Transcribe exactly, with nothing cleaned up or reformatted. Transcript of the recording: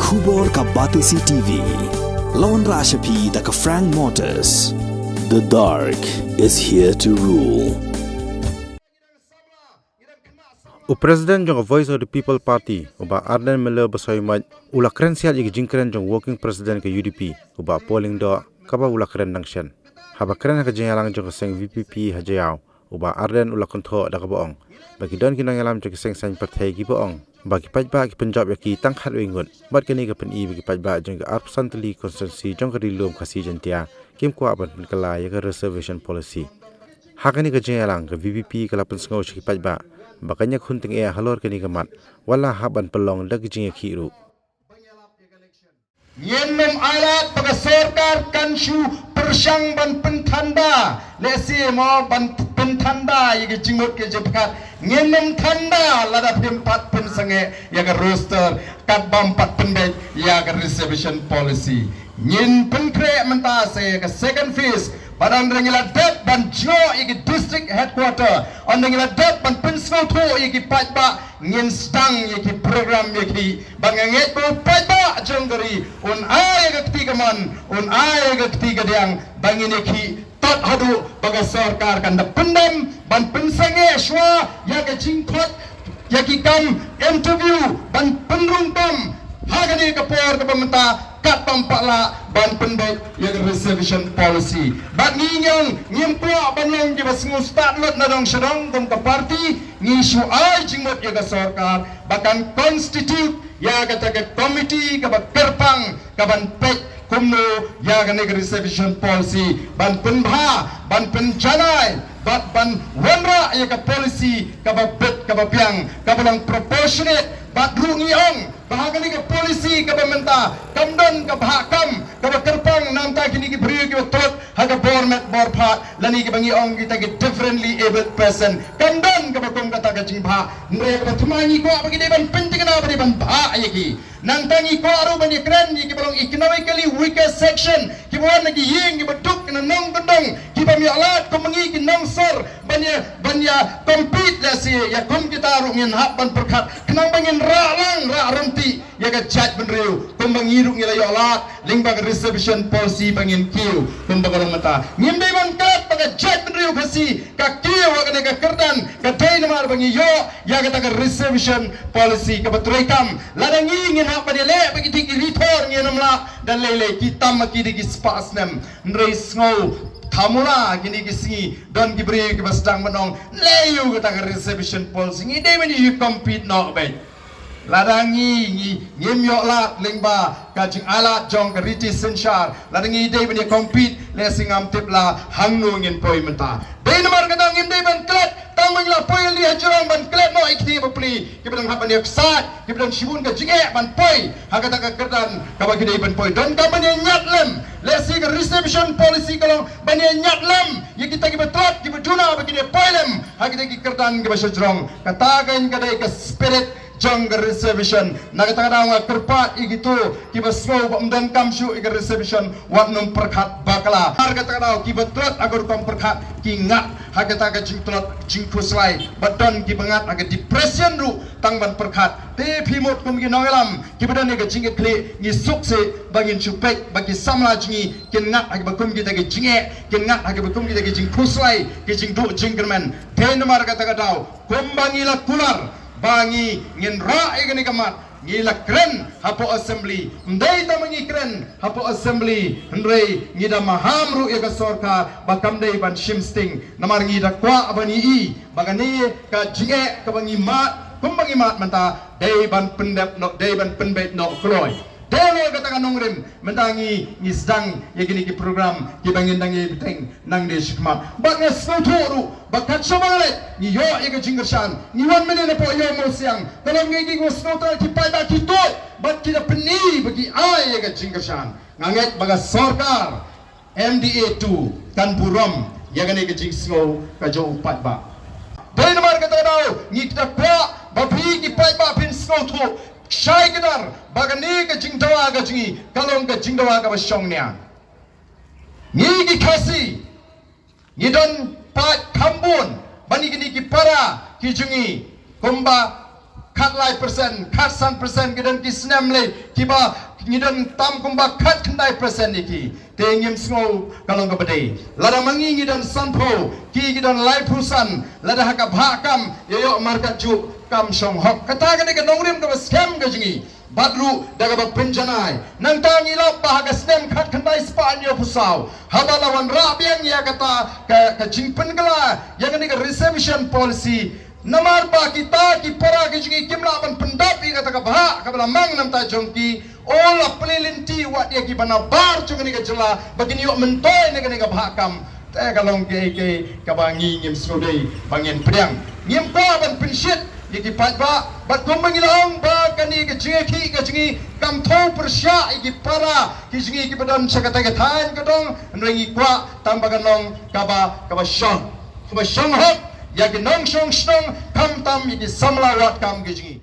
Khubor ka Batesi T V. Lawan Rashapi da ka Frank Motors. The dark is here to rule. U President jong ka Voice of the People Party, u Bah Ardent Miller Basaiawmoit, u la kren siat ïa ka jingkren jong Working President ka U D P, u Bah Paul Lyngdoh, kaba u la kren nangshit. Haba kren ha ka jingïalang jong ka seng V P P ha Jaïaw, u Bah Ardent u la kynthoh da kaba ong ba ki don ki nongïalam jong ki seng saiñ pyrthei kiba ong ba ki paidbah ki pynjop ïa ki tang khatwei ngut, bad kane ka pyni ba ki paidbah jong ka arphew san tylli constituency jong ka Ri Lum Khasi Jaiñtia kim kwah ban pynkylla ïa ka reservation policy. Ha kane ka jingïalang, ka V P P ka la pynsngew sha ki paidbah ba kan ïakhun tyngeh halor kane ka mat, wat la hap ban pynlong da ka jingïakhih ruh. Ngin ym ailad ba ka sorkar kan shu pyrshang ban pynthanda, lehse mo ban pynthanda ïa ka jingmut ka jingpyrkhat. Ngin ym thanda lada phim pat pynsangeh ïa ka roster, kat bym pat pynbeit ïa ka reservation policy. Ngin pynkhreh mynta sa ïa ka second phase, bad ynda ngi la dep ban jngoh ïa ka district headquarter, ynda ngi la dep ban pynsngewthuh ïa ki paidbah, ngin sdang ïa ki program ïa ki. Ba nga ngeit ba u paidbah jong ka ri un ai ïa ka kti kamon, un ai ïa ka kti kadiang, ba ngin ïakhih tot haduh ba ka sorkar kan da pyndem ban pynsangeh shuwa ïa ka jingkhot ïa ki kam interview ban pynrung kam ha kane ka por kaba mynta, kat bym pat lah ban pynbeit ïa ka reservation policy. Bad ngi ngi ong ngim kwah ban long kiba sngewstad lut na dong sha dong kum ka party, ngi shu ai jingmut ïa ka sorkar ba kan constitute ïa kata ka committee kaba kyrpang kaban peit kumno ïa kane ka reservation policy, ban pynbha, ban pynjanai, bad ban wanrah ïa ka policy kaba bit kaba biang, kaba long proportionate. Bad ruh ngi ong ba ha kane ka policy kaba mynta kam don ka bhah kam kaba kyrpang na bynta kine ki briew kiba tlot ha ka bor met bor phad, lane kiba ngi ong kita ki differently abled person. Kam don kaba kum kata ka jingbhah. Hynrei kaba thma ngi kwah ba ki dei ban pynthikna, ba dei ban bhah ïa ki. Nangta ngi kwah ruh ban ïakren ïa kiba long economically weaker section, kiba wan na ki ïing kiba duk, na nongkyndong, ki bym ïoh lad, kum ma ngi ki nongsor, ban ïa, ban ïa compete lehse ïa kum kita ruh ngin hap ban pyrkhat khnang ba ngin rah lang rah ryntih ïa ka jaitbynriew, kum ma ngi ruh ngi la ïoh lad lyngba ka reservation policy ba ngin kiew kum ba ka long mynta. Ngim dei ban klet ba ka jaitbynriew Khasi ka kiew ha kane ka kyrdan, ka dei namar ba ngi ïoh ïa kata ka reservation policy kaba treikam. Lada ngi ngin hap ban ïaleh bad kita ki rithor, ngin ym lah da lei lei, ki tam ma ki da ki spah snem. Hynrei sngew thamula kine ki sngi, don ki briew kiba sdang ban ong, leh ïa kata ka reservation policy, ngi dei ban ïa compete noh beit. Lada ngi, ngi, ngim ïoh lad lyngba ka jingailad jong ka riti synshar, lada ngi dei ban ïa compete, lehse ngam tip la hangno ngin poi mynta. Dei namar kata ngim dei ban klet, tang ba ngi la poi ïaleh ha jrong ban klet noh ïa kine bapli kiba dang hap ban ïa ksaid, kiba dang shibun ka jingeh ban poi ha kata ka kyrdan kaba ki dei ban poi. Donkam ban ïa ñiad lem, lehse ka reservation policy ka long ban ïa ñiad lem ïa kita kiba tlot, kiba duna, ba kin ïa poi lem ha kita ki kyrdan kiba sha jrong. Kata kan ka dei ka spirit jong ka reservation. Na kata ka daw nga kyrpad ïa kito kiba sngew ba ym donkam shuh ïa ka reservation, wat nym pyrkhat bakla. Ar kata ka daw kiba tlot ha ka rukom pyrkhat ki ngat ha kata ka jingtlot jingkhuslai, ba don kiba ngat ha ka depression ruh tang ban pyrkhat. Te phi mut kum ki nongïalam kiba don ïa ka jingïakhlieh, ngi suk seh ba ngin shu peit ba ki samla jong ngi kin ngat ha kiba kum kita ki jingeh, kin ngat ha kiba kum kita ki jingkhuslai, ki jingduh jingkyrmen. Te namar kata ka daw, kumba ngi la kular ba ngi ngin rah ïa kane ka mat, ngi la kren hapoh assembly. Ym dei tang ba ngi kren hapoh assembly, hynrei ngi da maham ruh ïa ka sorkar ba kam dei ban shim sting. Namar ngi da kwah ban ïohi ba kane ka jingeh kaba ngi mad, kumba ngi mad mynta, dei ban pyndep noh, dei ban pynbeit noh kloi. Dei halor kata ka nongrim mynta ngi, ngi sdang ïa kine ki program kiba ngin dang ïa bteng nangne shakhmat. Bad nga sngewthuh ruh ba kat shaba nga leit ngi ïoh ïa ka jingkyrshan, ngi wan mynne napoh Ïew Mawsiang, ka long ïa ki, ngi sngewthuh ki paidbah ki tuid bad ki da pyni ba ki ai ïa ka jingkyrshan. Nga ngeit ba ka sorkar M D A two kan burom ïa kane ka jingsngew ka jong u paidbah. Dei namar kata ka daw ngi da kwah ba phi ki paidbah phin sngewthuh shai kdar ba kane ka jingdawa ka jong ngi ka long ka jingdawa kaba shongnia. Ngi ki Khasi ngi don paid kham bun ban ïa kine ki para ki jong ngi, kumba khatlai persen, khatsan persen ki don ki snem lei kiba ngi don tam kumba khatkhyndai persen ïa ki. Te ngim sngew ka long kaba dei. Lada ma ngi ngi don sanphew, ki ki don laiphew san, lada ha ka bhah kam ïoh ïoh markatjuh kam shong hok. Kata ka dei ka nongrim kaba skhem ka jong ngi. Bad ruh da kaba pynjanai. Nangta ngi lap ba ha ka snem khatkhyndai spah hynñiewphew saw, haba la wanrah biang ïa kata ka, ka jingpynkylla ïa kane ka reservation policy, namar ba kita ki para ki jong ngi kim lah ban pyndap ïa kata ka bhah kaba la mang na bynta jong ki. O la plie lynti wat ïa kiba nabar jong kane ka jylla ba kin ïoh myntoi na kane ka bhah kam. Te ka long kaei kaei kaba ngi ngim sngewdei ba ngin pdiang. Ngim kwah ban pynshit ïa ki paidbah, bad kumba ngi la ong ba kane ka jingïakhih ka jong ngi kam thew pyrshah ïa ki para ki jong ngi kiba don sha kata ka thaiñ ka dong, hynrei ngi kwah tang ba kan long kaba, kaba shong, kaba shong hok ïa ki nongshong shnong, khamtam ïa ki samla wad kam ki jong ngi.